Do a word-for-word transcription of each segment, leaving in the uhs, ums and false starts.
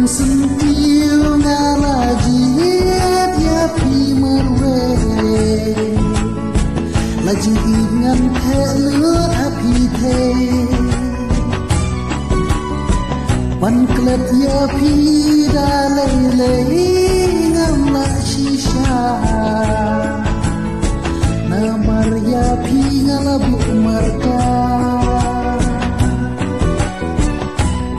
Sentiw nga la jied ïa phi marwei. La jied ngan theh lut ha phi thei. Ban klet ïa phi da lei lei ngam lah shisha. Namar ïa phi nga la buh marka.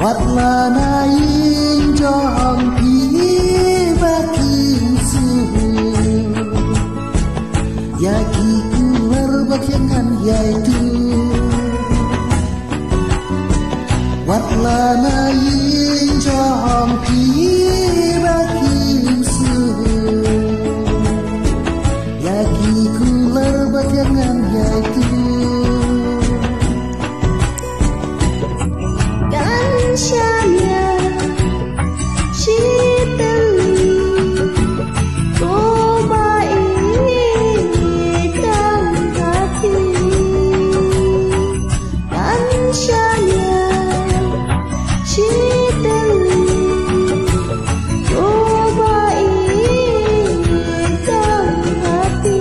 Wat la na ïing jong phi ba kin shu. Ïa ki kular ba ki ngan ïai tu. Wat la na ïing jong phi ba kin shu. Ïa ki kular ba ki ngan ïai tu. Kan shaniah shi tylli, ko ba ïeit tang ha phi. Kan shaniah shi tylli, ko ba ïeit tang ha phi.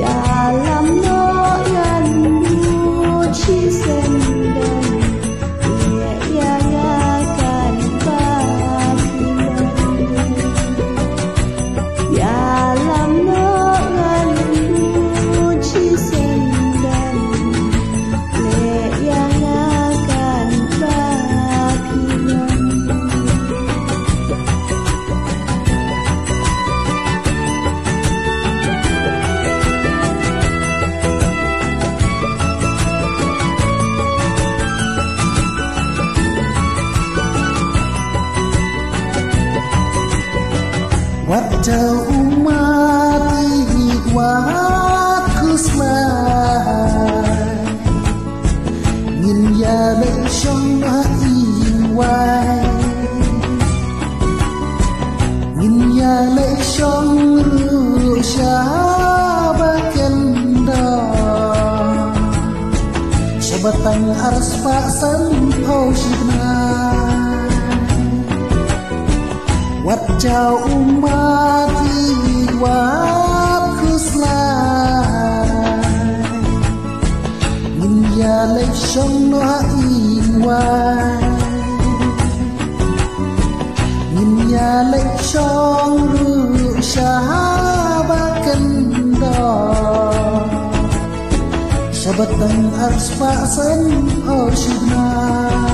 Ïalam noh ïa lyngngoh shisien don, leh ïa nga kan ba phi mon. Ïalam noh ïa lyngngoh shisien don, leh ïa nga kan ba phi mon. Wat jaw u mati wat khuslai. Ngin ïaleit shong ha ïing wai. Ngin ïaleit shong ruh sha ba kyndong. Sha ba tang arspah sanphew shibnai. Wat jaw u mati wat khuslai. Ngin ïaleit shong noh ha ïing wai. Ngin ïaleit shong ruh sha ba kyndong. Sha ba tang arspah sanphew shibnai.